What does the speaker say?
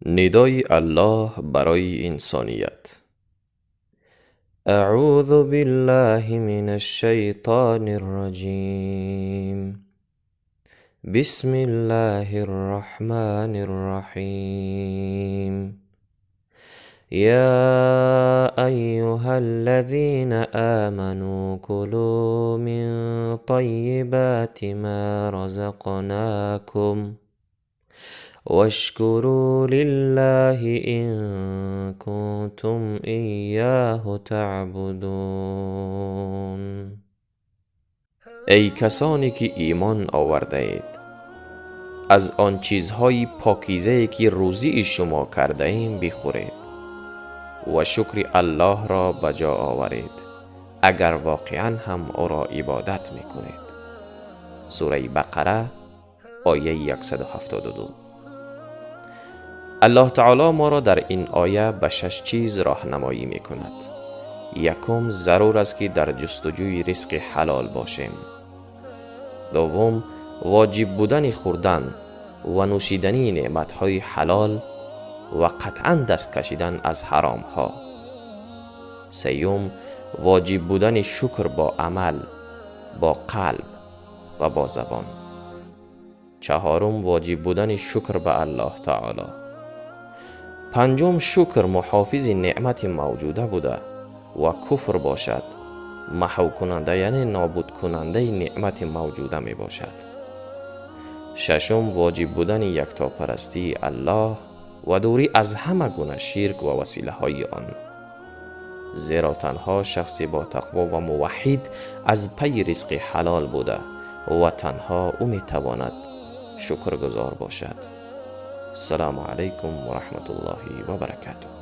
ندای الله برای انسانیت. اعوذ بالله من الشیطان الرجیم. بسم الله الرحمن الرحیم. یا ایها الذین آمنوا كلوا من طیبات ما رزقناکم واشكروا لله إن كنتم إياه تعبدون. ای کسانی که ایمان آورده اید، از آن چیزهای پاکیزه که روزی شما کرده ایم بخورید و شکر الله را به جا آورید، اگر واقعا هم او را عبادت میکنید. سوره بقره آیه 172. الله تعالی ما را در این آیه به 6 چیز راهنمایی می کند. یکم، ضرور است که در جستجوی رزق حلال باشیم. دوم، واجب بودن خوردن و نوشیدنی نعمت‌های حلال و قطعاً دست کشیدن از حرام‌ها. سیوم، واجب بودن شکر با عمل، با قلب و با زبان. چهارم، واجب بودن شکر به الله تعالی. پنجم، شکر محافظ نعمت موجوده بوده و کفر باشد محو کننده، یعنی نابود کننده نعمت موجوده می باشد. ششم، واجب بودن یکتاپرستی الله و دوری از همه گونه شرک و وسیله های آن، زیرا تنها شخصی با تقوا و موحد از پی رزق حلال بوده و تنها او می تواند شکرگزار باشد. السلام علیکم و رحمت الله و برکاته.